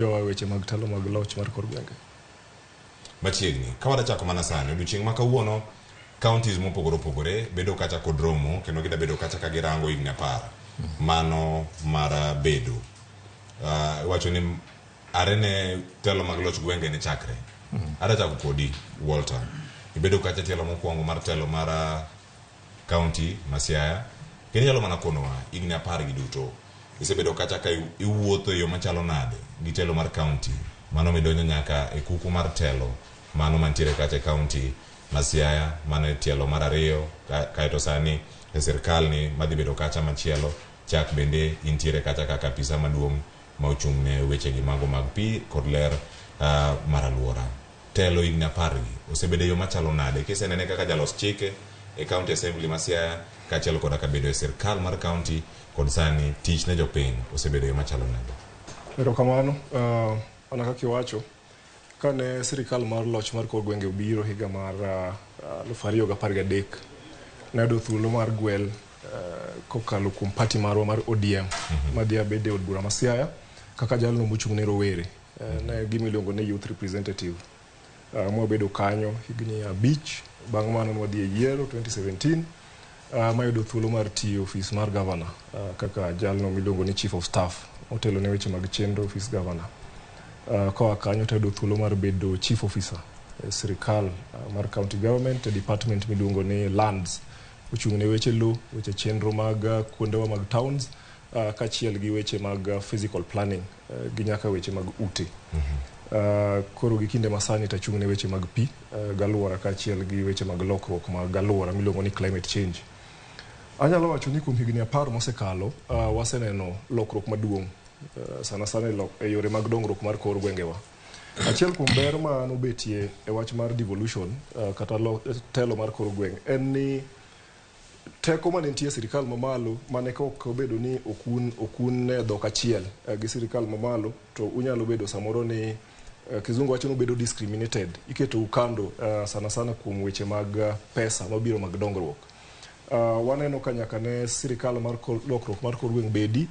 Jowa weche mag telo mag loch mar kor gwenge. Machiegni, ka wadachako mana sani, odiochieng' ma kawuono, counties mopogore opogore bedo kacha kod romo kendo gida bedo kacha ka girango higni 10 mano mar bedo. Iwacho ni are ne telo mag loch gwenge ne chakre. Ada chako kodi, Walter. Ibedo kacha tielo mokwongo mar telo mar county ma Siaya. Kendo inyalo mana konowa higni 10 gi duto. Isebedo kacha ka iwuotho e yo machalo nade gi telo mar county mano midonjo nyaka e kuku mar telo mano mantiere kacha e county ma Siaya, mano e tielo mar 2, kaeto sani e sirkal ni madhi bedo kacha machielo chak bende intiere kacha kaka apisa maduong' ma ochung' ne weche gi mago mag pi kod ler mar aluora. Telo higni 10 gi osebedo e yo machalo nade kisenene kaka jalos chike e county assembly ma Siaya kaachiel koda ka bedo e sirkal mar county kod sani tich ne jopiny osebedo e yo machalo nade? Erokamano. Mana kaka iwacho, kane sirikal mar loch mar kor gwenge obiro higa mar 2013, nayudo thuolo mar gwel kokalo kuom party marwa mar ODM madhi abede e od bura ma Siaya kaka jalno mochung' ne rowere. Ne gima iluongo ni youth representative. Mwabedo kanyo higni 5, bang' mano nwadhi e yiero 2017, mayudo thuolo mar tiyo ofis mar governor kaka jalno miluongo ni chief of staff motelo ne weche mag chenro ofis governor. Koa kanyo tayudo thuolo mar bedo chief officer e sirikal mar county government e department miluongo ni lands, ochung' ne weche lowo, weche chenro mag kuondewa mag towns, kaachiel gi weche mag physical planning gi nyaka weche mag ute. Koro gi kinde masani tachung' ne weche mag pi galuora kaachiel gi weche mag lokruok mag aluora miluongo ni climate change. Anyalo wacho ni kuom higni 10 mosekalo, waseneno lokruok maduong' sana sana e yore mag dongruok mar kor gwengewa. Achiel kuom ber ma nobetie e wach mar devolution kata telo mar kor gweng' en ni teko mane nitie e sirikal mamalo mane ka ok obedo ni okun e dhok achiel gi sirikal mamalo to unyalo bedo samoro ni kizungu wacho ni ubedo discriminated, iketou kando sana sana kuom weche mag pesa mabiro mag dongruok. Waneno ka nyaka ne sirikal mar lokruok mar kor gweng' bedi,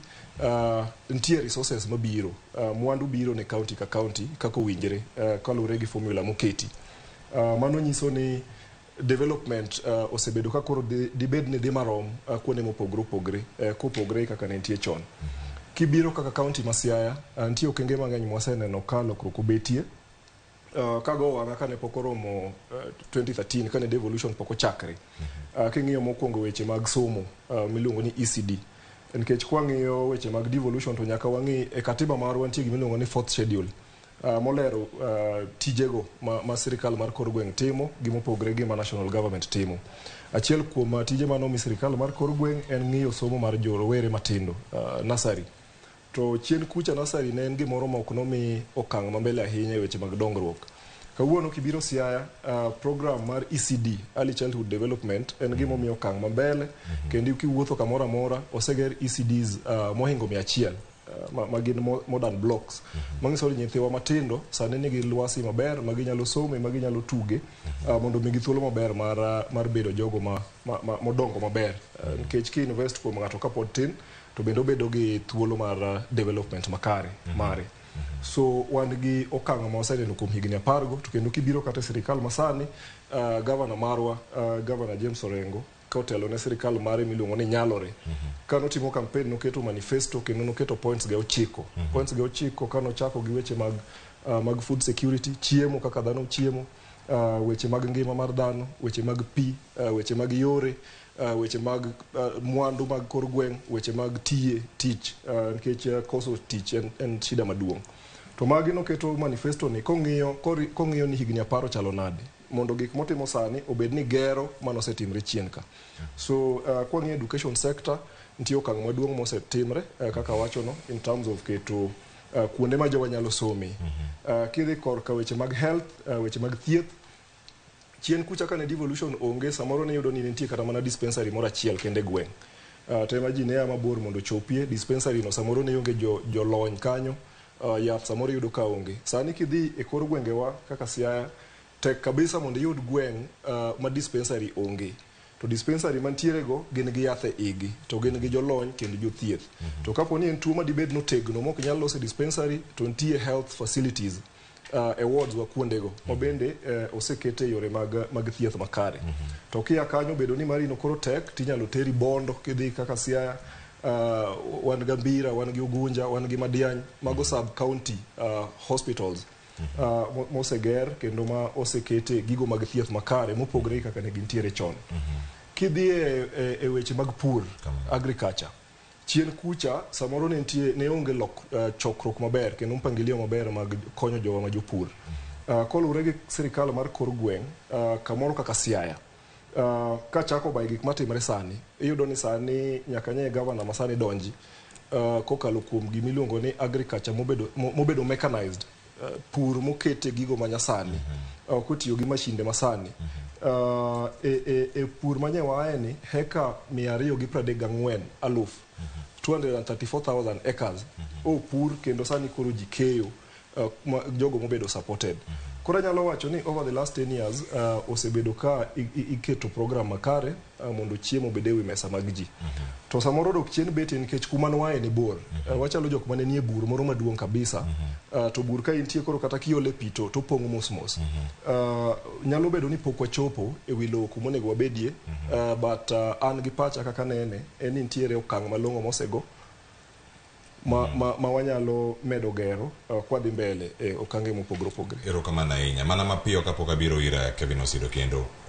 nitie resources mabiro, mwandu biro ne county ka county kaka owinjre kaluwore gi formula moketi. Mano nyiso ni development osebedo ka koro dibed ni dhi marom kuonde mopogore opogore kopogre kaka ne nitie chon. Kibiro kaka county ma Siaya, nitie okenge mang'eny mwaseneno ka lokruok obetie. Kago wang'a kane pok oromo 2013 kane devolution pok ochakre. King'iyo mokwongo weche mag somo miluongo ni ECD. Nikech kwang'iyo weche mag devolution to nyaka wang'i e katiba marwa nitie gima iluongo ni fourth schedule. Molero tijego ma sirikal mar kor gweng' timo gi mopogre gi ma national government timo. Achiel kuom tije manomi sirikal mar kor gweng' en ng'iyo somo mar jo rowere matindo, nursery. To chien kucha nursery ne en gimoro ma ok nomi okang' mambele ahinya e weche mag dongruok. Kawuono kibiro Siaya, program mar ECD, Early Childhood Development, en gima omiyo okang' mambele, kendo kiwuotho kamoro amora, oseger ECDs mohingo 100. Ma gin modern blocks. Manyiso ni nyithiwa matindo sani nigi lwasi maber ma ginyalo some, ma ginyalo tuge, mondo omigi thuolo maber mar bedo jogo modongo maber. Nikech ki invest kuom ng'ato kapod tin, to bende obedo gi thuolo mar development makare mare. So wan gi okang' ma waseneno kuom higni 10 go, to kendo kibiro kata e sirikal masani, governor marwa, Governor James Orengo, kotelo ne sirikal mare miluongo ni Nyalore. Ka notimo campaign noketo manifesto kendo noketo points ge 9. Points ge 9 ka nochako gi weche mag food security, chiemo kaka dhano chiemo, weche mag ngima mar dhano, weche mag pi, weche mag yore, weche mag mwandu mag kor gweng', weche mag tiye tich, nikech koso tich en shida maduong'. To magi noketo manifesto ni kong'iyo ni higni 10 ochalo nade, mondo gik motimo sani obed ni gero manosetimre chien ka. So kwang'iyo education sector, nitie okang' maduong' mosetimre, kaka wachono in terms of keto kuonde ma jowa nyalo some. Kidhi korka weche mag health, weche mag thieth, chien kucha kane devolution onge, samoro ne iyudo ni nitie kata mana dispensary moro achiel kende e gweng'. To ema ji ne a mabor mondo ochopie dispensary no, samoro ne onge jolony kanyo, yath samoro iyudo ka onge. Sani kidhi e kor gwengewa kaka Siaya, tek kabisa mondo iyud gweng' ma dispensary onge. To dispensary mantiere go gin gi yath e igi to gin gi jolony kendo jothieth. To kapo ni en tuo madibed notegno mok nyal los e dispensary to nitie health facilities e wards wa kuondego ma bende osekete yore mag, mag thieth makare. To kia kanyo bedo ni marino koro tek tinyalo teri Bondo kidhi kaka Siaya, wan gi Mbira, wan gi Ugunja, wan gi Madiany, mago sub county hospitals moseger kendo ma osekete gigo mag thieth makare mopogore gi kaka ne gintiere chon. Kidhi e weche mag pur, agriculture, chien kucha samoro ne nitie ne onge lok, chokruok maber kendo mpangilio maber mag konyo jowa ma jopur. Koluwore gi sirikal mar kor gweng', kamoro kaka Siaya, kachako by gik matimre sani, iyudo ni sani nyaka nye gavana ma sani donji kokalo kuom gimiluongo ni agriculture mobedo mechanized, pur mokete gigo manyasani, kotiyo gi mashinde masani. E pur manye waaye ni heka 234,000, 234,000 acres opur kendo sani koro ji keyo, jogo mobedo supported. Koro anyalo wacho ni over the last 10 years osebedo ka iketo program makare mondo chiemo obed e wi mesa mag ji. To samoro dok chien betie nikech kuma nwaye ni bor. Wachalo jok mane nie bur moro maduong' kabisa. To bur ka intie koro kata kiole pi to pong'o mos mos. Nyalo bedo ni pok wachopo e wi lowo kumonego wabedie, but an gi pacha kaka nene en ni nitiere okang' malong'o mosego ma wanyalo medo gero kwadhi mbele e okange mopogore opogore. Erokamano ahinya. Mana mapiyo kapok abiro ir Kevin Osido kendo.